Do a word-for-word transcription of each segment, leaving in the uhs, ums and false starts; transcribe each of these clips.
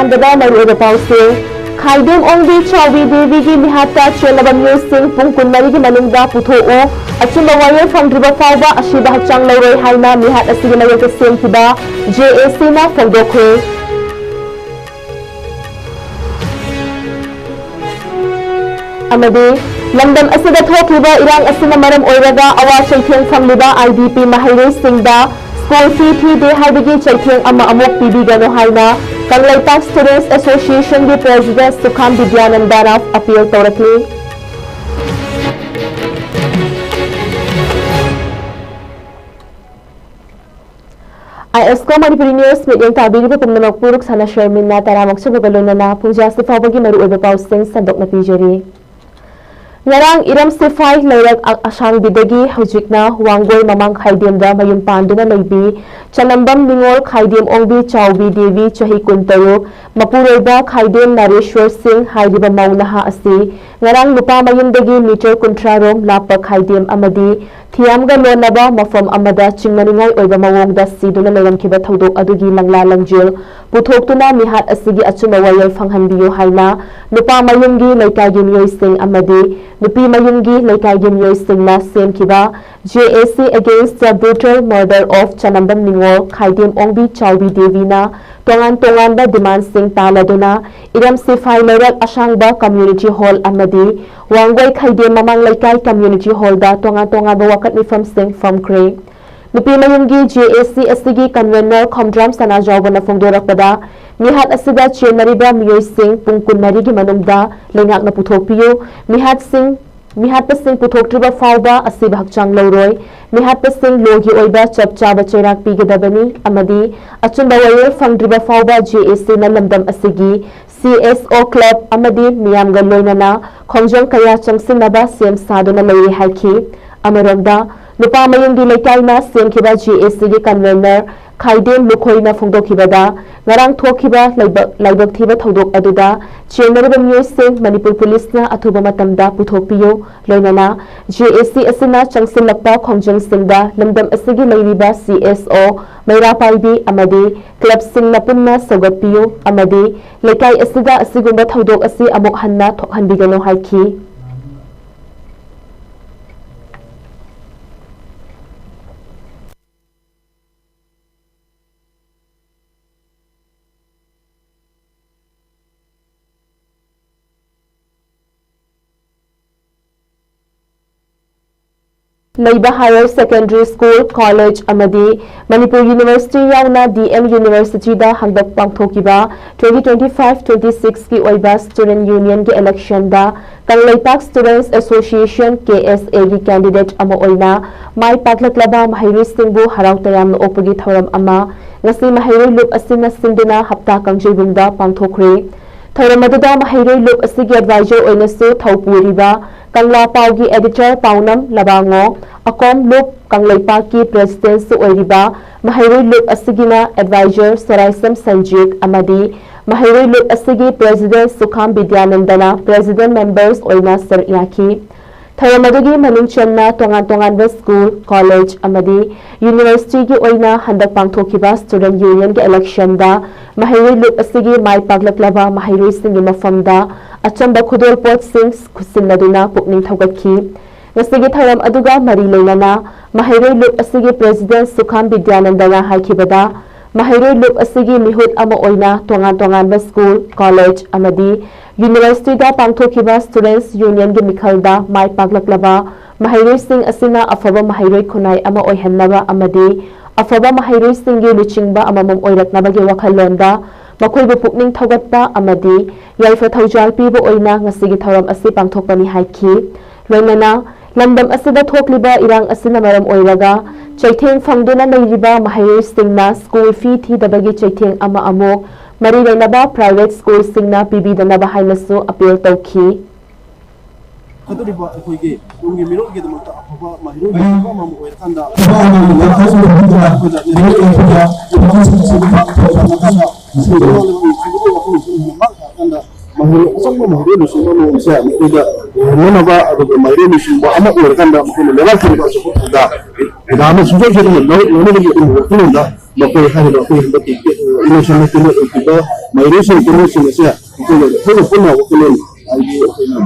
ꯗ ꯃꯔꯨꯑꯣꯏꯕ ꯄꯥꯎꯁꯦ, ꯈꯥꯏꯗꯦꯝ ꯑꯣꯡꯕꯤ ꯆꯥꯎꯕꯤ ꯗꯦꯕꯤꯒꯤ ꯃꯤꯍꯥꯠꯇ ꯆꯦꯜꯂꯕ ꯃꯤꯑꯣꯏꯁꯤꯡ ꯄꯨꯡ ꯀꯨꯟꯃꯔꯤꯒꯤ ꯃꯅꯨꯡꯗ ꯄꯨꯊꯣꯛꯎ, ꯑꯆꯨꯝꯕ ꯋꯥꯌꯦꯜ ꯐꯪꯗ꯭ꯔꯤꯕ ꯐꯥꯎꯕ ꯑꯁꯤꯕ ꯍꯛꯆꯥꯡ ꯂꯧꯔꯣꯏ ꯍꯥꯏꯅ ꯃꯤꯍꯥꯠ ꯑꯁꯤꯒꯤ ꯃꯥꯌꯣꯛꯇ ꯁꯦꯝꯈꯤꯕ ꯖꯦ ꯑꯦ ꯁꯤꯅ ꯐꯣꯡꯗꯣꯛꯈ꯭ꯔꯦ꯫ ꯑꯃꯗꯤ ꯂꯝꯗꯝ ꯑꯁꯤꯗ ꯊꯣꯛꯈꯤꯕ ꯏꯔꯥꯡ ꯑꯁꯤꯅ ꯃꯔꯝ ꯑꯣꯏꯔꯒ ꯑꯋꯥ ꯆꯩꯊꯦꯡ ꯐꯪꯂꯤꯕ ꯑꯥꯏ ꯗꯤ ꯄꯤ ꯃꯍꯩꯔꯣꯏꯁꯤꯡꯗ ꯁ꯭ꯀꯨꯜ ꯐꯤ ꯊꯤꯗꯦ ꯍꯥꯏꯕꯒꯤ ꯆꯩꯊꯦꯡ ꯑꯃ ꯑꯃꯨꯛ ꯄꯤꯕꯤꯒꯅꯨ ꯍꯥꯏꯅ ꯀꯪꯂꯩꯄꯥꯛ ꯁ꯭ꯇꯨꯗꯦꯟꯠꯁ ꯑꯦꯁꯣꯁꯤꯌꯦꯁꯟꯒꯤ ꯄ꯭ꯔꯦꯁꯤꯗꯦꯟꯠ ꯁꯨꯈꯥꯝ ꯕꯤꯗ꯭ꯌꯥꯅꯟꯗꯅ ꯑꯄꯤꯜ ꯇꯧꯔꯛꯂꯤ꯫ ꯑꯥꯏ ꯑꯦꯁ ꯀꯣ ꯃꯅꯤꯄꯨꯔꯤ ꯅ꯭ꯌꯨꯁ ꯃꯤꯠꯌꯦꯡ ꯇꯥꯕꯤꯔꯤꯕ ꯄꯨꯝꯅꯃꯛꯄꯨ ꯔꯨꯛꯁꯥꯅꯥ ꯁꯔꯃꯤꯟꯅ ꯇꯔꯥꯃꯛ ꯁꯨꯕꯒ ꯂꯣꯏꯅꯅ ꯄꯨꯡꯖꯥ ꯑꯁꯤ ꯐꯥꯎꯕꯒꯤ ꯃꯔꯨꯑꯣꯏꯕ ꯄꯥꯎꯁꯤꯡ ꯁꯟꯗꯣꯛꯅ ꯄꯤꯖꯔꯤ꯫ ꯉꯔꯥꯡ ꯏꯔꯝ ꯁꯤꯐꯥꯏ ꯂꯩꯔꯛ ꯑ-, ꯑꯁꯥꯡꯕꯤꯗꯒꯤ ꯍꯧꯖꯤꯛꯅ ꯋꯥꯡꯒꯣꯏ ꯃꯃꯥꯡ ꯈꯥꯏꯗꯦꯝꯗ ꯃꯌꯨꯝ ꯄꯥꯟꯗꯨꯅ ꯂꯩꯕꯤ ꯆꯅꯝꯕꯝ ꯅꯤꯉꯣꯜ ꯈꯥꯏꯗꯦꯝ ꯑꯣꯡꯕꯤ ꯆꯥꯎꯕꯤ ꯗꯦꯕꯤ, ꯆꯍꯤ ꯀꯨꯟꯇꯔꯨꯛ, ꯃꯄꯨꯔꯣꯏꯕ ꯈꯥꯏꯗꯦꯝ ꯅꯥꯔꯦꯁ꯭ꯋꯔ ꯁꯤꯡ ꯍꯥꯏꯔꯤꯕ ꯃꯧ ꯅꯍꯥ ꯑꯁꯤ ꯉꯔꯥꯡ ꯅꯨꯄꯥ ꯃꯌꯨꯝꯗꯒꯤ ꯃꯤꯇꯔ ꯀꯨꯟꯊ꯭ꯔꯥ ꯔꯣꯝ ꯂꯥꯞꯄ ꯈꯥꯏꯗꯦꯝ ꯑꯃꯗꯤ ꯊꯤꯌꯥꯝꯒ ꯂꯣꯟꯅꯕ ꯃꯐꯝ ꯑꯃꯗ ꯆꯤꯡꯅꯅꯤꯡꯉꯥꯏ ꯑꯣꯏꯕ ꯃꯑꯣꯡꯗ ꯁꯤꯗꯨꯅ ꯂꯩꯔꯝꯈꯤꯕ ꯊꯧꯗꯣꯛ ꯑꯗꯨꯒꯤ ꯃꯪꯂꯥ ꯂꯪꯖꯦꯜ ꯄꯨꯊꯣꯛꯇꯨꯅ ꯃꯤꯍꯥꯠ ꯑꯁꯤꯒꯤ ꯑꯆꯨꯝꯕ ꯋꯥꯌꯦꯜ ꯐꯪꯍꯟꯕꯤꯌꯨ ꯍꯥꯏꯅ ꯅꯨꯄꯥ ꯃꯌꯨꯝꯒꯤ ꯂꯩꯀꯥꯏꯒꯤ ꯃꯤꯑꯣꯏꯁꯤꯡ ꯑꯃꯗꯤ ꯅꯨꯄꯤ ꯃꯌꯨꯝꯒꯤ ꯂꯩꯀꯥꯏꯒꯤ ꯃꯤꯑꯣꯏꯁꯤꯡꯅ ꯁꯦꯝꯈꯤꯕ J A C Against the Brutal Murder of ꯆꯅꯝꯕꯝ ꯅꯤꯉꯣꯜ ꯈꯥꯏꯗꯦꯝ ꯑꯣꯡꯕꯤ ꯆꯥꯎꯕꯤ ꯗꯦꯕꯤꯅ ꯇꯣꯉꯥꯟ ꯇꯣꯉꯥꯟꯕ ꯗꯤꯃꯥꯟꯁꯤꯡ ꯇꯥꯜꯂꯗꯨꯅ ꯏꯔꯝ ꯁꯤꯐꯥꯏ ꯂꯩꯔꯛ ꯑꯁꯥꯡꯕ ꯀꯝꯃ꯭ꯌꯨꯅꯤꯇꯤ ꯍꯣꯜ ꯑꯃꯗꯤ ꯋꯥꯡꯒꯣꯏ ꯈꯥꯏꯗꯦꯝ ꯃꯃꯥꯡ ꯂꯩꯀꯥꯏ ꯀꯝꯃ꯭ꯌꯨꯅꯤꯇꯤ ꯍꯣꯜꯗ ꯇꯣꯉꯥꯟ ꯇꯣꯉꯥꯟꯕ ꯋꯥꯀꯠ ꯃꯤꯐꯝꯁꯤꯡ ꯐꯝꯈ꯭ꯔꯦ꯫ ꯅꯨꯄꯤ ꯃꯌꯨꯝꯒꯤ J A C ꯑꯁꯤꯒꯤ ꯀꯟꯚꯦꯅꯔ ꯈꯣꯝꯗ꯭ꯔꯥꯝ ꯁꯅꯥꯖꯥꯎꯕꯅ ꯐꯣꯡꯗꯣꯔꯛꯄꯗ, ꯃꯤꯍꯥꯠ ꯑꯁꯤꯗ ꯆꯦꯟꯅꯔꯤꯕ ꯃꯤꯑꯣꯏꯁꯤꯡ ꯄꯨꯡ ꯀꯨꯟꯃꯔꯤꯒꯤ ꯃꯅꯨꯡꯗ ꯂꯩꯉꯥꯛꯅ ꯄꯨꯊꯣꯛꯄꯤꯌꯨ꯫ ꯃꯤꯍꯥꯠꯁꯤꯡ, ꯃꯤꯍꯥꯠꯄꯁꯤꯡ ꯄꯨꯊꯣꯛꯇ꯭ꯔꯤꯕ ꯐꯥꯎꯕ ꯑꯁꯤꯕ ꯍꯛꯆꯥꯡ ꯂꯧꯔꯣꯏ꯫ ꯃꯤꯍꯥꯠꯄꯁꯤꯡ ꯂꯣꯒꯤ ꯑꯣꯏꯕ ꯆꯞ ꯆꯥꯕ ꯆꯩꯔꯥꯛ ꯄꯤꯒꯗꯕꯅꯤ ꯑꯃꯗꯤ ꯑꯆꯨꯝꯕ ꯋꯥꯌꯦꯜ ꯐꯪꯗ꯭ꯔꯤꯕ ꯐꯥꯎꯕ J A Cꯅ ꯂꯝꯗꯝ ꯑꯁꯤꯒꯤ C S O club ꯑꯃꯗꯤ ꯃꯤꯌꯥꯝꯒ ꯂꯣꯏꯅꯅ ꯈꯣꯡꯖꯪ ꯀꯌꯥ ꯆꯪꯁꯤꯟꯅꯕ ꯁꯦꯝ ꯁꯥꯗꯨꯅ ꯂꯩꯔꯤ ꯍꯥꯏꯈꯤ꯫ ꯑꯃꯔꯣꯝꯗ, ꯅꯨꯄꯥ ꯃꯌꯨꯝꯒꯤ ꯂꯩꯀꯥꯏꯅ ꯁꯦꯝꯈꯤꯕ ꯖꯦ ꯑꯦ ꯁꯤꯒꯤ ꯀꯟꯚꯦꯅꯔ ꯈꯥꯏꯗꯦꯝ ꯂꯨꯈꯣꯏꯅ ꯐꯣꯡꯗꯣꯛꯈꯤꯕꯗ, ꯉꯔꯥꯡ ꯊꯣꯛꯈꯤꯕ ꯂꯥꯏꯕꯛ, ꯂꯥꯏꯕꯛ ꯊꯤꯕ ꯊꯧꯗꯣꯛ ꯑꯗꯨꯗ ꯆꯦꯟꯅꯔꯤꯕ ꯃꯤꯑꯣꯏꯁꯤꯡ ꯃꯅꯤꯄꯨꯔ ꯄꯨꯂꯤꯁꯅ ꯑꯊꯨꯕ ꯃꯇꯝꯗ ꯄꯨꯊꯣꯛꯄꯤꯌꯨ, ꯂꯣꯏꯅꯅ ꯖꯦ ꯑꯦ ꯁꯤ ꯑꯁꯤꯅ ꯆꯪꯁꯤꯜꯂꯛꯄ ꯈꯣꯡꯖꯪꯁꯤꯡꯗ ꯂꯝꯗꯝ ꯑꯁꯤꯒꯤ ꯂꯩꯔꯤꯕ ꯁꯤ ꯑꯦꯁ ꯑꯣ, ꯃꯩꯔꯥ ꯄꯥꯏꯕꯤ ꯑꯃꯗꯤ ꯀ꯭ꯂꯕꯁꯤꯡꯅ ꯄꯨꯟꯅ ꯁꯧꯒꯠꯄꯤꯌꯨ ꯑꯃꯗꯤ ꯂꯩꯀꯥꯏ ꯑꯁꯤꯗ ꯑꯁꯤꯒꯨꯝꯕ ꯊꯧꯗꯣꯛ ꯑꯁꯤ ꯑꯃꯨꯛ ꯍꯟꯅ ꯊꯣꯛꯍꯟꯕꯤꯒꯅꯨ ꯍꯥꯏꯈꯤ꯫ ꯂꯩꯕ Higher Secondary School, College ꯑꯃꯗꯤ ꯃꯅꯤꯄꯨꯔ University ꯌꯥꯎꯅ ꯗꯤ ꯑꯦꯝ Universityꯗ ꯍꯟꯗꯛ ꯄꯥꯡꯊꯣꯛꯈꯤꯕ twenty twenty-five twenty-sixꯀꯤ ꯑꯣꯏꯕ Student Unionꯒꯤ electionꯗ Kangleipak Students Association, K S Aꯒꯤ candidate ꯑꯃ ꯑꯣꯏꯅ ꯃꯥꯏ ꯄꯥꯛꯂꯛꯂꯕ ꯃꯍꯩꯔꯣꯏꯁꯤꯡꯕꯨ ꯍꯔꯥꯎ ꯇꯌꯥꯝꯅ ꯑꯣꯛꯄꯒꯤ ꯊꯧꯔꯝ ꯑꯃ ꯉꯁꯤ ꯃꯍꯩꯔꯣꯏ ꯂꯨꯞ ꯑꯁꯤꯅ ꯁꯤꯟꯗꯨꯅ ꯍꯞꯇꯥ ꯀꯥꯡꯖꯩꯕꯨꯡꯗ ꯄꯥꯡꯊꯣꯛꯈ꯭ꯔꯦ꯫ ꯊꯧꯔꯝ ꯑꯗꯨꯗ ꯃꯍꯩꯔꯣꯏ ꯂꯨꯞ ꯑꯁꯤꯒꯤ advisor ꯑꯣꯏꯅꯁꯨ ꯊꯧ ꯄꯨꯔꯤꯕ ꯀꯪꯂꯥ ꯄꯥꯎꯒꯤ editor ꯄꯥꯎꯅꯝ ꯂꯕꯥꯉꯣ, ꯑꯀꯣꯝ ꯂꯨꯞ ꯀꯪꯂꯩꯄꯥꯛꯀꯤ presidentꯁꯨ ꯑꯣꯏꯔꯤꯕ ꯃꯍꯩꯔꯣꯏ ꯂꯨꯞ ꯑꯁꯤꯒꯤꯅ advisor ꯁꯣꯔꯥꯏꯁꯝ ꯁꯟꯖꯤꯠ ꯑꯃꯗꯤ ꯃꯍꯩꯔꯣꯏ ꯂꯨꯞ ꯑꯁꯤꯒꯤ president ꯁꯨꯈꯥꯝ ꯕꯤꯗ꯭ꯌꯥꯅꯟꯗꯅ president members ꯑꯣꯏꯅ ꯁꯔꯨꯛ ꯌꯥꯈꯤ꯫ ꯊꯧꯔꯝ ꯑꯗꯨꯒꯤ ꯃꯅꯨꯡ ꯆꯟꯅ ꯇꯣꯉꯥꯟ ꯇꯣꯉꯥꯟꯕ school, college ꯑꯃꯗꯤ universityꯒꯤ ꯑꯣꯏꯅ ꯍꯟꯗꯛ ꯄꯥꯡꯊꯣꯛꯈꯤꯕ Student Unionꯒꯤ electionꯗ ꯃꯍꯩꯔꯣꯏ ꯂꯨꯞ ꯑꯁꯤꯒꯤ ꯃꯥꯏ ꯄꯥꯛꯂꯛꯂꯕ ꯃꯍꯩꯔꯣꯏꯁꯤꯡꯒꯤ ꯃꯐꯝꯗ ꯑꯆꯝꯕ ꯈꯨꯗꯣꯜꯄꯣꯠꯁꯤꯡ ꯈꯨꯠꯁꯤꯟꯅꯗꯨꯅ ꯄꯨꯛꯅꯤꯡ ꯊꯧꯒꯠꯈꯤ꯫ ꯉꯁꯤꯒꯤ ꯊꯧꯔꯝ ꯑꯗꯨꯒ ꯃꯔꯤ ꯂꯩꯅꯅ ꯃꯍꯩꯔꯣꯏ ꯂꯨꯞ ꯑꯁꯤꯒꯤ president ꯁꯨꯈꯥꯝ ꯕꯤꯗ꯭ꯌꯥꯅꯟꯗꯅ ꯍꯥꯏꯈꯤꯕꯗ, ꯃꯍꯩꯔꯣꯏ ꯂꯨꯞ ꯑꯁꯤꯒꯤ ꯃꯤꯍꯨꯠ ꯑꯃ ꯑꯣꯏꯅ ꯇꯣꯉꯥꯟ ꯇꯣꯉꯥꯟꯕ school, college ꯑꯃꯗꯤ universityꯗ ꯄꯥꯡꯊꯣꯛꯈꯤꯕ Students Unionꯒꯤ ꯃꯤꯈꯜꯗ ꯃꯥꯏ ꯄꯥꯛꯂꯛꯂꯕ ꯃꯍꯩꯔꯣꯏꯁꯤꯡ ꯑꯁꯤꯅ ꯑꯐꯕ ꯃꯍꯩꯔꯣꯏ ꯈꯨꯟꯅꯥꯏ ꯑꯃ ꯑꯣꯏꯍꯟꯅꯕ ꯑꯃꯗꯤ ꯑꯐꯕ ꯃꯍꯩꯔꯣꯏꯁꯤꯡꯒꯤ ꯂꯨꯆꯤꯡꯕ ꯑꯃꯃꯝ ꯑꯣꯏꯔꯛꯅꯕꯒꯤ ꯋꯥꯈꯜꯂꯣꯟꯗ ꯃꯈꯣꯏꯕꯨ ꯄꯨꯛꯅꯤꯡ ꯊꯧꯒꯠꯄ ꯑꯃꯗꯤ ꯌꯥꯏꯐ ꯊꯧꯖꯥꯜ ꯄꯤꯕ ꯑꯣꯏꯅ ꯉꯁꯤꯒꯤ ꯊꯧꯔꯝ ꯑꯁꯤ ꯄꯥꯡꯊꯣꯛꯄꯅꯤ ꯍꯥꯏꯈꯤ꯫ ꯂꯣꯏꯅꯅ ꯂꯝꯗꯝ ꯑꯁꯤꯗ ꯊꯣꯛꯂꯤꯕ ꯏꯔꯥꯡ ꯑꯁꯤꯅ ꯃꯔꯝ ꯑꯣꯏꯔꯒ ꯆꯩꯊꯦꯡ ꯐꯪꯗꯨꯅ ꯂꯩꯔꯤꯕ ꯃꯍꯩꯔꯣꯏꯁꯤꯡꯅ school fee ꯊꯤꯗꯕꯒꯤ ꯆꯩꯊꯦꯡ ꯑꯃ ꯑꯃꯨꯛ ꯃꯔꯤ ꯂꯩꯅꯕ private schoolꯁꯤꯡꯅ ꯄꯤꯕꯤꯗꯅꯕ ꯍꯥꯏꯅꯁꯨ appeal ꯇꯧꯈꯤ꯫ ꯆꯠꯀꯗꯧꯔꯤꯕ ꯑꯩꯈꯣꯏꯒꯤ ꯇꯨꯡꯒꯤ ꯃꯤꯔꯣꯜꯒꯤꯗꯃꯛꯇ ꯑꯐꯕ ꯃꯍꯩꯔꯣꯏ ꯑꯃ ꯑꯃ ꯑꯣꯏꯔꯀꯥꯟꯗ ꯃꯍꯩꯔꯣꯏ ꯑꯆꯧꯕ ꯃꯍꯩꯔꯣꯏ ꯂꯣꯏꯁꯤꯟꯕ ꯃꯑꯣꯡꯁꯦ ꯃꯈꯣꯏꯗ ꯂꯩꯍꯟꯅꯅꯕ, ꯑꯗꯨꯒ ꯃꯍꯩꯔꯣꯏ ꯂꯣꯏꯁꯤꯟꯕ ꯑꯃ ꯑꯣꯏꯔꯀꯥꯟꯗ ꯃꯈꯣꯏꯅ ꯂꯩꯕꯥꯛꯀꯤ ꯑꯣꯏꯕ ꯑꯆꯧꯕ ꯊꯧꯗꯥꯡ ꯀꯌꯥ ꯑꯃ ꯁꯨꯡꯁꯣꯏ ꯁꯣꯏꯗꯅ ꯂꯧ-, ꯂꯧꯅꯕꯒꯤ ꯑꯗꯨꯒꯨꯝꯕ ꯋꯥꯈꯜꯂꯣꯟꯗ ꯃꯈꯣꯏ ꯍꯥꯏꯔꯤꯕ ꯑꯩꯈꯣꯏ ꯍꯟꯗꯛꯀꯤ, ꯑ, ꯏꯂꯦꯛꯁꯟ ꯃꯦꯇꯤꯡꯗ ꯑꯣꯏꯈꯤꯕ ꯃꯍꯩꯔꯣꯏꯁꯤꯡ ꯀꯦꯟꯗꯤꯗꯦꯠꯁꯤꯡ ꯑꯁꯦ ꯑꯩꯈꯣꯏꯅ ꯑꯩꯈꯣꯏꯒ ꯄꯨꯟꯅ ꯋꯥꯈꯜꯂꯣꯟ ꯍꯥꯏꯗꯤ ꯑꯩꯈꯣꯏꯅ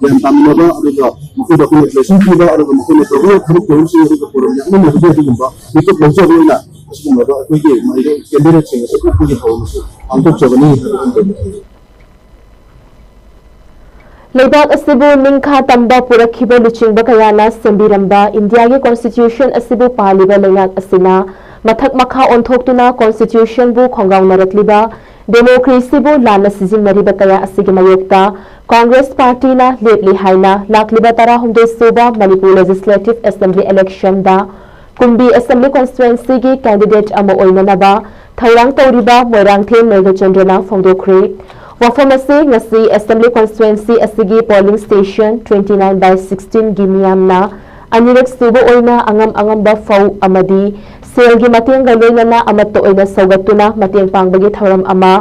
ꯒ꯭ꯌꯥꯟ ꯇꯥꯃꯤꯟꯅꯕ, ꯑꯗꯨꯒ ꯃꯈꯣꯏꯗ ꯑꯩꯈꯣꯏꯅ ꯕ꯭ꯂꯦꯁꯤꯡ ꯄꯤꯕ, ꯑꯗꯨꯒ ꯃꯈꯣꯏꯅ ꯇꯧꯔꯤꯕ ꯊꯕꯛ ꯊꯧꯔꯝꯁꯤꯡ ꯑꯗꯨꯒ ꯄꯨꯔꯝꯃꯤ ꯑꯃꯅ ꯑꯗꯨꯒꯨꯝꯕ ꯃꯤꯀꯨꯞ ꯂꯧꯖꯕ ꯑꯣꯏꯅ ꯑꯁꯤꯒꯨꯝꯂꯕ ꯑꯩꯈꯣꯏꯒꯤ ꯃꯍꯩꯔꯣꯏ ꯀꯦꯟꯗꯤꯗꯦꯠꯁꯤꯡ ꯑꯁꯤ ꯎꯠꯄꯒꯤ ꯊꯧꯔꯝ ꯑꯁꯤ ꯄꯥꯡꯊꯣꯛꯆꯕꯅꯤ ꯍꯥꯏꯕ ꯐꯣꯡꯗꯣꯛꯏ꯫ ꯂꯩꯕꯥꯛ ꯑꯁꯤꯕꯨ ꯅꯤꯡꯈꯥ ꯇꯝꯕ ꯄꯨꯔꯛꯈꯤꯕ ꯂꯨꯆꯤꯡꯕ ꯀꯌꯥꯅ ꯁꯦꯝꯕꯤꯔꯝꯕ ꯏꯟꯗꯤꯌꯥꯒꯤ ꯀꯣꯟꯁꯇꯤꯇ꯭ꯌꯨꯁꯟ ꯑꯁꯤꯕꯨ ꯄꯥꯜꯂꯤꯕ ꯂꯩꯉꯥꯛ ꯑꯁꯤꯅ ꯃꯊꯛ ꯃꯈꯥ ꯑꯣꯟꯊꯣꯛꯇꯨꯅ ꯀꯣꯟꯁꯇꯤꯇ꯭ꯌꯨꯁꯟꯕꯨ ꯈꯣꯡꯒꯥꯎꯅꯔꯛꯂꯤꯕ ꯗꯦꯃꯣꯀ꯭ꯔꯦꯁꯤꯕꯨ ꯂꯥꯟꯅ ꯁꯤꯖꯤꯟꯅꯔꯤꯕ ꯀꯌꯥ ꯑꯁꯤꯒꯤ ꯃꯥꯌꯣꯛꯇ ꯀꯣꯡꯒ꯭ꯔꯦꯁ ꯄꯥꯔꯇꯤꯅ ꯂꯦꯞꯂꯤ ꯍꯥꯏꯅ ꯂꯥꯛꯂꯤꯕ ꯇꯔꯥꯍꯨꯝꯗꯣꯏ ꯁꯨꯕ ꯃꯅꯤꯄꯨꯔ ꯂꯦꯖꯤꯁꯂꯦꯇꯤꯚ ꯑꯦꯁꯦꯝꯕ꯭ꯂꯤ ꯏꯂꯦꯛꯁꯟꯗ ꯀꯨꯝꯕꯤ ꯑꯦꯁꯦꯝꯕ꯭ꯂꯤ ꯀꯣꯟꯁꯇꯤꯇ꯭ꯋꯦꯟꯁꯤꯒꯤ ꯀꯦꯟꯗꯤꯗꯦꯠ ꯑꯃ ꯑꯣꯏꯅꯅꯕ ꯊꯧꯔꯥꯡ ꯇꯧꯔꯤꯕ ꯃꯣꯏꯔꯥꯡꯊꯦꯝ ꯃꯦꯘꯆꯟꯗ꯭ꯔꯅ ꯐꯣꯡꯗꯣꯛꯈ꯭ꯔꯦ꯫ ꯋꯥꯐꯝ ꯑꯁꯤ ꯉꯁꯤ ꯑꯦꯁꯦꯝꯕ꯭ꯂꯤ ꯀꯣꯟꯁꯇꯤꯇ꯭ꯋꯦꯟꯁꯤ ꯑꯁꯤꯒꯤ polling station twenty nine by sixteen ꯒꯤ ꯃꯤꯌꯥꯝꯅ ꯑꯅꯤꯔꯛ ꯁꯨꯕ ꯑꯣꯏꯅ ꯑꯉꯝ ꯑꯉꯝꯕ ꯐꯧ ꯑꯃꯗꯤ ꯁꯦꯜꯒꯤ ꯃꯇꯦꯡꯒ ꯂꯣꯏꯅꯅ ꯑꯃꯠꯇ ꯑꯣꯏꯅ ꯁꯧꯒꯠꯇꯨꯅ ꯃꯇꯦꯡ ꯄꯥꯡꯕꯒꯤ ꯊꯧꯔꯝ ꯑꯃ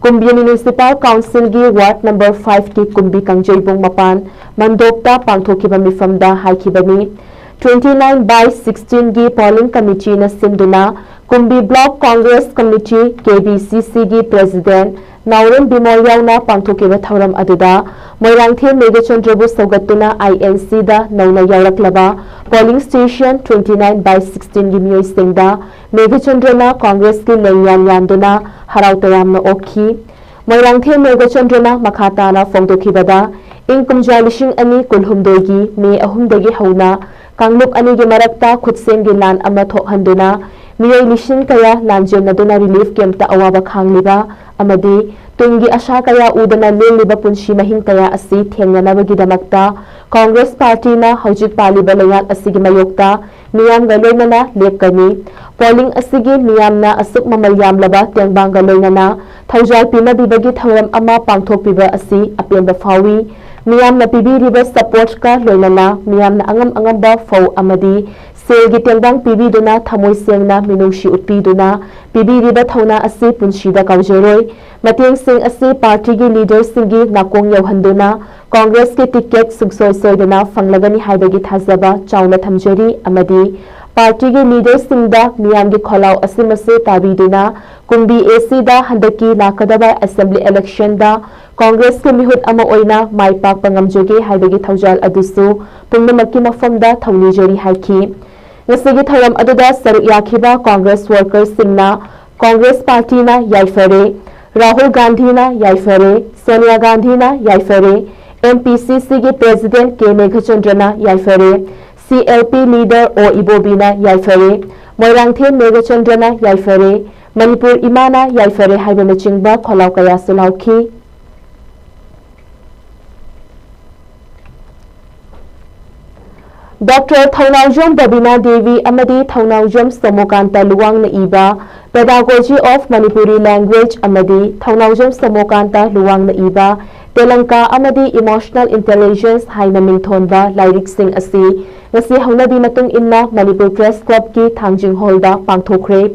ꯀꯨꯝꯕꯤ ꯃ꯭ꯌꯨꯅꯤꯁꯤꯄꯥꯜ ꯀꯥꯎꯟꯁꯤꯜꯒꯤ ꯋꯥꯔꯗ ꯅꯝꯕꯔ five ꯀꯤ ꯀꯨꯝꯕꯤ ꯀꯥꯡꯖꯩꯕꯨꯡ ꯃꯄꯥꯟ ꯃꯟꯗꯣꯞꯇ ꯄꯥꯡꯊꯣꯛꯈꯤꯕ ꯃꯤꯐꯝꯗ ꯍꯥꯏꯈꯤꯕꯅꯤ꯫ Twenty nine by sixteen ꯒꯤ ꯄꯣꯂꯤꯡ ꯀꯃꯤꯇꯤꯅ ꯁꯤꯟꯗꯨꯅ Kumbi block Congress committee, K B C C ꯒꯤ ꯄ꯭ꯔꯦꯁꯤꯗꯦꯟꯠ ꯅꯥꯎꯔꯦꯝ ꯕꯤꯃꯣꯜ ꯌꯥꯎꯅ ꯄꯥꯡꯊꯣꯛꯈꯤꯕ ꯊꯧꯔꯝ ꯑꯗꯨꯗ ꯃꯣꯏꯔꯥꯡꯊꯦꯝ ꯃꯦꯘꯆꯟꯗ꯭ꯔꯕꯨ ꯁꯧꯒꯠꯇꯨꯅ I N C ꯗ ꯅꯧꯅ ꯌꯥꯎꯔꯛꯂꯕ polling station twenty nine by sixteen ꯒꯤ ꯃꯤꯑꯣꯏꯁꯤꯡꯗ ꯃꯦꯘꯆꯟꯗ꯭ꯔꯅ ꯀꯣꯡꯒ꯭ꯔꯦꯁꯀꯤ ꯂꯦꯡꯌꯥꯟ ꯌꯥꯟꯗꯨꯅ ꯍꯔꯥꯎ ꯇꯌꯥꯝꯅ ꯑꯣꯛꯈꯤ꯫ ꯃꯣꯏꯔꯥꯡꯊꯦꯝ ꯃꯦꯘꯆꯟꯗ꯭ꯔꯅ ꯃꯈꯥ ꯇꯥꯅ ꯐꯣꯡꯗꯣꯛꯈꯤꯕꯗ, ꯏꯪ ꯀꯨꯝꯖꯥ ꯂꯤꯁꯤꯡ ꯑꯅꯤ ꯀꯨꯟꯍꯨꯝꯗꯣꯏꯒꯤ ꯃꯦ ꯑꯍꯨꯝꯗꯒꯤ ꯍꯧꯅ ꯀꯥꯡꯂꯨꯞ ꯑꯅꯤꯒꯤ ꯃꯔꯛꯇ ꯈꯨꯠꯁꯦꯝꯒꯤ ꯂꯥꯟ ꯑꯃ ꯊꯣꯛꯍꯟꯗꯨꯅ ꯃꯤꯑꯣꯏ ꯂꯤꯁꯤꯡ ꯀꯌꯥ ꯂꯥꯟꯖꯦꯟꯅꯗꯨꯅ ꯔꯤꯂꯤꯐ ꯀꯦꯝꯞꯇ ꯑꯋꯥꯕ ꯈꯥꯡꯂꯤꯕ ꯑꯃꯗꯤ ꯇꯨꯡꯒꯤ ꯑꯁꯥ ꯀꯌꯥ ꯎꯗꯅ ꯂꯦꯜꯂꯤꯕ ꯄꯨꯟꯁꯤ ꯃꯍꯤꯡ ꯀꯌꯥ ꯑꯁꯤ ꯊꯦꯡꯅꯅꯕꯒꯤꯗꯃꯛꯇ ꯀꯣꯡꯒ꯭ꯔꯦꯁ ꯄꯥꯔꯇꯤꯅ ꯍꯧꯖꯤꯛ ꯄꯥꯜꯂꯤꯕ ꯂꯩꯉꯥꯛ ꯑꯁꯤꯒꯤ ꯃꯥꯌꯣꯛꯇ ꯃꯤꯌꯥꯝꯒ ꯂꯣꯏꯅꯅ ꯂꯦꯞꯀꯅꯤ꯫ ꯄꯣꯂꯤꯡ ꯑꯁꯤꯒꯤ ꯃꯤꯌꯥꯝꯅ ꯑꯁꯨꯛ ꯃꯃꯜ ꯌꯥꯝꯂꯕ ꯇꯦꯡꯕꯥꯡꯒ ꯂꯣꯏꯅꯅ ꯊꯧꯖꯥꯜ ꯄꯤꯅꯕꯤꯕꯒꯤ ꯊꯧꯔꯝ ꯑꯃ ꯄꯥꯡꯊꯣꯛꯄꯤꯕ ꯑꯁꯤ ꯑꯄꯦꯟꯕ ꯐꯥꯎꯏ꯫ ꯃꯤꯌꯥꯝꯅ ꯄꯤꯕꯤꯔꯤꯕ supportꯀ ꯂꯣꯏꯅꯅ ꯃꯤꯌꯥꯝꯅ ꯑꯉꯝ ꯑꯉꯝꯕ ꯐꯧ ꯑꯃꯗꯤ ꯁꯦꯜꯒꯤ ꯇꯦꯡꯕꯥꯡ ꯄꯤꯕꯤꯗꯨꯅ ꯊꯃꯣꯏ ꯁꯦꯡꯅ ꯃꯤꯅꯨꯡꯁꯤ ꯎꯠꯄꯤꯗꯨꯅ ꯄꯤꯕꯤꯔꯤꯕ ꯊꯧꯅꯥ ꯑꯁꯤ ꯄꯨꯟꯁꯤꯗ ꯀꯥꯎꯖꯔꯣꯏ꯫ ꯃꯇꯦꯡꯁꯤꯡ ꯑꯁꯤ partyꯒꯤ leaderꯁꯤꯡꯒꯤ ꯅꯥꯀꯣꯡ ꯌꯧꯍꯟꯗꯨꯅ Congressꯀꯤ ticket ꯁꯨꯡꯁꯣꯏ ꯁꯣꯏꯗꯅ ꯐꯪꯂꯒꯅꯤ ꯍꯥꯏꯕꯒꯤ ꯊꯥꯖꯕ ꯆꯥꯎꯅ ꯊꯝꯖꯔꯤ ꯑꯃꯗꯤ partyꯒꯤ leaderꯁꯤꯡꯗ ꯃꯤꯌꯥꯝꯒꯤ ꯈꯣꯜꯂꯥꯎ ꯑꯁꯤꯃꯁꯨ ꯇꯥꯕꯤꯗꯨꯅ ꯀꯨꯝꯕꯤ ACꯗ ꯍꯟꯗꯛꯀꯤ ꯂꯥꯛꯀꯗꯕ assembly electionꯗ Congressꯀꯤ ꯃꯤꯍꯨꯠ ꯑꯃ ꯑꯣꯏꯅ ꯃꯥꯏ ꯄꯥꯛꯄ ꯉꯝꯖꯒꯦ ꯍꯥꯏꯕꯒꯤ ꯊꯧꯖꯥꯜ ꯑꯗꯨꯁꯨ ꯄꯨꯝꯅꯃꯛꯀꯤ ꯃꯐꯝꯗ ꯊꯧꯅꯤꯖꯔꯤ ꯍꯥꯏꯈꯤ꯫ ꯉꯁꯤꯒꯤ ꯊꯧꯔꯝ ꯑꯗꯨꯗ ꯁꯔꯨꯛ ꯌꯥꯈꯤꯕ Congress workersꯁꯤꯡꯅ Congress partyꯅ ꯌꯥꯏꯐꯔꯦ, ꯔꯥꯍꯨꯜ ꯒꯥꯟꯙꯤꯅ ꯌꯥꯏꯐꯔꯦ, ꯁꯣꯅꯤꯌꯥ ꯒꯥꯟꯙꯤꯅ ꯌꯥꯏꯐꯔꯦ, MPCCꯒꯤ president K ꯃꯦꯘꯆꯟꯗ꯭ꯔꯅ ꯌꯥꯏꯐꯔꯦ, CLP leader O ꯏꯕꯣꯕꯤꯅ ꯌꯥꯏꯐꯔꯦ, Moirangthem ꯃꯦꯘꯆꯟꯗ꯭ꯔꯅ ꯌꯥꯏꯐꯔꯦ, Manipur ꯏꯃꯥꯅ ꯌꯥꯏꯐꯔꯦ ꯍꯥꯏꯕꯅꯆꯤꯡꯕ ꯈꯣꯜꯂꯥꯎ ꯀꯌꯥꯁꯨ ꯂꯥꯎꯈꯤ꯫ Doctor ꯊꯧꯅꯥꯎꯖꯝ ꯕꯕꯤꯅꯥ ꯗꯦꯕꯤ ꯑꯃꯗꯤ ꯊꯧꯅꯥꯎꯖꯝ ꯁꯣꯃꯣꯀꯥꯟꯇ ꯂꯨꯋꯥꯡꯅ ꯏꯕ Pedagogy of Manipuri Language ꯑꯃꯗꯤ ꯊꯧꯅꯥꯎꯖꯝ ꯁꯣꯃꯣꯀꯥꯟꯇ ꯂꯨꯋꯥꯡꯅ ꯏꯕ ꯇꯦꯂꯪꯀꯥ ꯑꯃꯗꯤ Emotional Intelligence ꯍꯥꯏꯅ ꯃꯤꯡꯊꯣꯟꯕ ꯂꯥꯏꯔꯤꯛꯁꯤꯡ ꯑꯁꯤ ꯉꯁꯤ ꯍꯧꯅꯕꯤ ꯃꯇꯨꯡ ꯏꯟꯅ ꯃꯅꯤꯄꯨꯔ Press Clubꯀꯤ ꯊꯥꯡꯖꯤꯡ ꯍꯣꯜꯗ ꯄꯥꯡꯊꯣꯛꯈ꯭ꯔꯦ꯫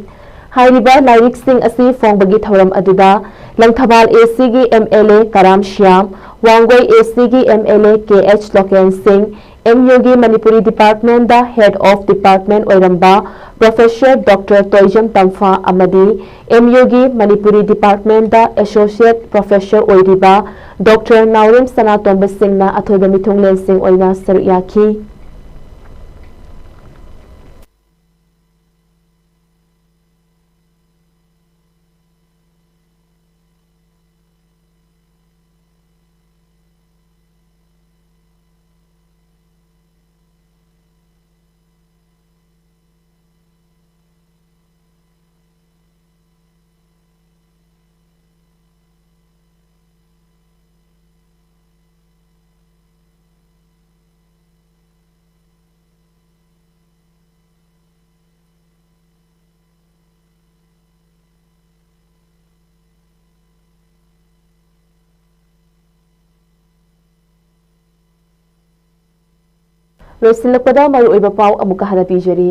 ꯍꯥꯏꯔꯤꯕ ꯂꯥꯏꯔꯤꯛꯁꯤꯡ ꯑꯁꯤ ꯐꯣꯡꯕꯒꯤ ꯊꯧꯔꯝ ꯑꯗꯨꯗ ꯂꯪꯊꯕꯥꯜ ACꯒꯤ MLA ꯀꯔꯥꯝ ꯁ꯭ꯌꯥꯝ, ꯋꯥꯡꯒꯣꯏ ACꯒꯤ MLA KH ꯂꯣꯀꯦꯟ ꯁꯤꯡ, MUꯒꯤ ꯃꯅꯤꯄꯨꯔꯤ departmentꯗ head of department ꯑꯣꯏꯔꯝꯕ Professor Doctor ꯇꯣꯏꯖꯝ ꯇꯝꯐꯥ ꯑꯃꯗꯤ MUꯒꯤ ꯃꯅꯤꯄꯨꯔꯤ departmentꯗ associate professor ꯑꯣꯏꯔꯤꯕ Doctor ꯅꯥꯎꯔꯦꯝ ꯁꯅꯥꯇꯣꯝꯕ ꯁꯤꯡꯅ ꯑꯊꯣꯏꯕ ꯃꯤꯊꯨꯡꯂꯦꯟꯁꯤꯡ ꯑꯣꯏꯅ ꯁꯔꯨꯛ ꯌꯥꯈꯤ꯫ ꯂꯣꯏꯁꯤꯜꯂꯛꯄꯗ ꯃꯔꯨꯑꯣꯏꯕ ꯄꯥꯎ ꯑꯃꯨꯛꯀ ꯍꯟꯅ ꯄꯤꯖꯔꯤ꯫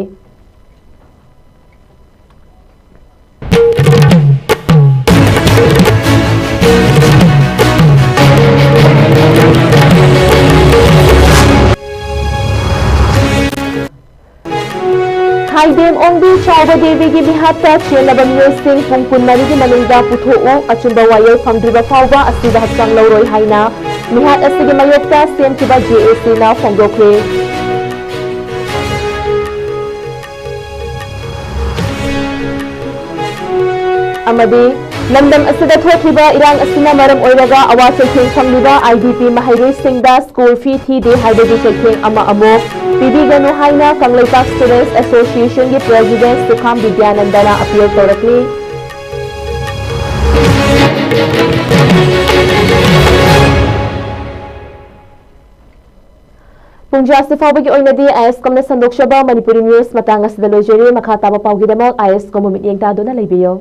ꯈꯥꯏꯗꯦꯝ ꯑꯣꯡꯕꯤ ꯆꯥꯎꯕ ꯗꯦꯕꯤꯒꯤ ꯃꯤꯍꯥꯠꯇ ꯆꯦꯟꯅꯕ ꯃꯤꯑꯣꯏꯁꯤꯡ ꯄꯨꯡ ꯀꯨꯟꯃꯔꯤꯒꯤ ꯃꯅꯨꯡꯗ ꯄꯨꯊꯣꯛꯎ, ꯑꯆꯨꯝꯕ ꯋꯥꯌꯦꯜ ꯐꯪꯗ꯭ꯔꯤꯕ ꯐꯥꯎꯕ ꯑꯁꯤꯗ ꯍꯛꯆꯥꯡ ꯂꯧꯔꯣꯏ ꯍꯥꯏꯅ ꯃꯤꯍꯥꯠ ꯑꯁꯤꯒꯤ ꯃꯥꯌꯣꯛꯇ ꯁꯦꯝꯈꯤꯕ ꯖꯦ ꯑꯦ ꯁꯤꯅ ꯐꯣꯡꯗꯣꯛꯈ꯭ꯔꯦ꯫ ꯑꯃꯗꯤ ꯂꯝꯗꯝ ꯑꯁꯤꯗ ꯊꯣꯛꯈꯤꯕ ꯏꯔꯥꯡ ꯑꯁꯤꯅ ꯃꯔꯝ ꯑꯣꯏꯔꯒ ꯑꯋꯥ ꯆꯩꯊꯦꯡ ꯐꯪꯂꯤꯕ ꯑꯥꯏ ꯗꯤ ꯄꯤ ꯃꯍꯩꯔꯣꯏꯁꯤꯡꯗ ꯁ꯭ꯀꯨꯜ ꯐꯤ ꯊꯤꯗꯦ ꯍꯥꯏꯕꯒꯤ ꯆꯩꯊꯦꯡ ꯑꯃ ꯑꯃꯨꯛ ꯄꯤꯕꯤꯒꯅꯨ ꯍꯥꯏꯅ ꯀꯪꯂꯩꯄꯥꯛ ꯁ꯭ꯇꯨꯗꯦꯟꯠꯁ ꯑꯦꯁꯣꯁꯤꯌꯦꯁꯟꯒꯤ ꯄ꯭ꯔꯦꯁꯤꯗꯦꯟꯠ ꯁꯨꯈꯥꯝ ꯕꯤꯗ꯭ꯌꯥꯅꯟꯗꯅ ꯑꯄꯤꯜ ꯇꯧꯔꯛꯂꯤ꯫ ꯄꯨꯡꯖꯥ ꯑꯁꯤ ꯐꯥꯎꯕꯒꯤ ꯑꯣꯏꯅꯗꯤ ꯑꯥꯏ ꯑꯦꯁ ꯀꯣꯝꯅ ꯁꯟꯗꯣꯛꯆꯕ ꯃꯅꯤꯄꯨꯔꯤ ꯅ꯭ꯌꯨꯁ ꯃꯇꯥꯡ ꯑꯁꯤꯗ ꯂꯣꯏꯖꯔꯦ꯫ ꯃꯈꯥ ꯇꯥꯕ ꯄꯥꯎꯒꯤꯗꯃꯛ ꯑꯥꯏ ꯑꯦꯁ ꯀꯣꯝꯕꯨ ꯃꯤꯠꯌꯦꯡ ꯇꯥꯗꯨꯅ ꯂꯩꯕꯤꯌꯨ꯫